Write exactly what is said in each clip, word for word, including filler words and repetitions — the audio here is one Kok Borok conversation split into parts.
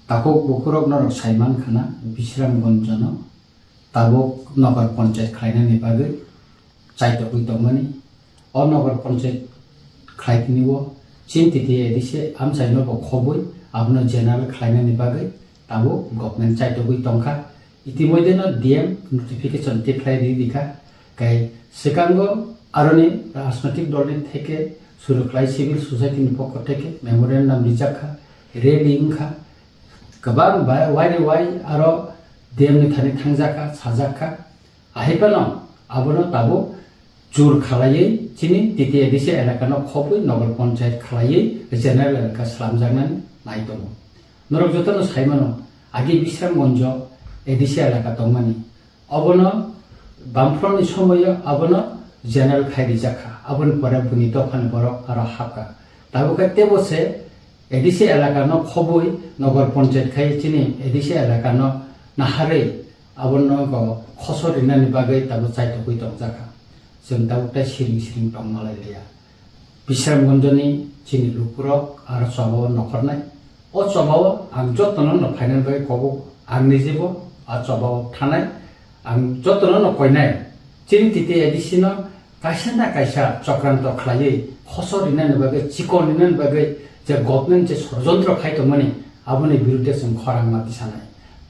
Takhuk bukhurok norok saiman khana, Bisramganjono tabuk nogar ponchayat khlainani bagwi chaitogwi tongmani. O nogar ponchayat khlaitini o chini T T A D C amchaino bo khobwi abono general khlainani bagwi tabuk government chaitogwi tongkha. Itimoidheno D M notification tikhlai ri rikha. Kai swkango aroni rajnoitik dolni theke suru khlai civil society ni pokho theke memorandum rijak kha, rally wngkha, kwbang bai-, waini wai aro D M ni thani thangjakha, sajakha. Ahaipano abono tabuk jur khalaiwi chini T T A D C elakano khobwi nogar ponchayat khalaiwi general elaka slamjaknani nai tongo. Norok jotono saimano, agi Bisramganjo A D C elaka tongmani. Obono Bamfront ni somoyo abono general khai rijak kha. Aboni pore buni dophani borok aro hapkha. Tabuk khe tebo se A D C elaka no khobwi nogar ponchayat khai chini A D C elaka no naharwi abono go khosor rinani bagwi tabuk chaitogwi tongjak kha. Chwng tabuk tai siring siring tong malai liya. Bisramganjoni chini lukurok aro chobao nokhornai. O chobao ang jotono no phainani bagwi kobok, ang nijibo a chobao thanai. Ang jotono no koinai. Chini T T A D C no kaisa na kaisa chokranto khlaiwi khosor rinani bagwi, chikon rinani bagwi je government je sorojontro khai tongmani, aboni birudde chwng khorang ma tisanai.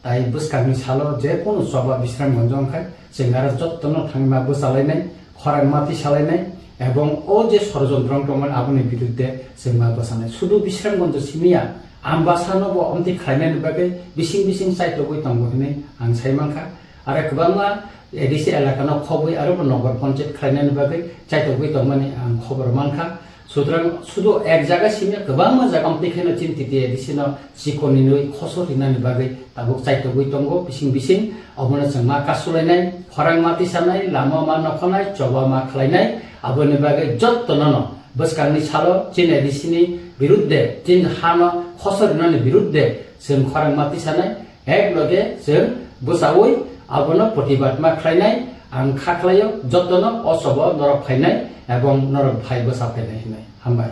Tai bwskangni salo je kunu choba Bisramganjo wngkha, chwng aro jotono thangma bwchalainai, khorang ma tisalainai, ebong o je sorojontro wng tongmani aboni birudde chwng ma bwchanai. Sudu Bisramganjo simiya, Ambasano bo omtwi khlainani bagwi bising bising chaitogwi tongo hinwi ang sai mankha. Aro kwbangma A D C elakano khobwi aro bo nogar ponchayat khlainani bagwi chaitogwi tongmani ang khobor mankha. Sutrang sudu ek jaga simi kwbangma jaga omtwi kheno chini T T A D C no chikon ninwi khosor rinani bagwi tabuk chaitogwi tongo bising bising. Obono chwng ma kasulainai, khorang ma tisanai, lama ma nokhonai, choba ma khlainai, aboni bagwi jottono no bwskangni salo chini A D C ni birudde, chini hano khosor rinani birudde chwng khorang ma tisanai, ek loge chwng bwchaui abono protibad ma khlainai, ang kha khlaio jottono o chobo norok phainai ebong norok phai bwcha phainai hinwi. Hambai.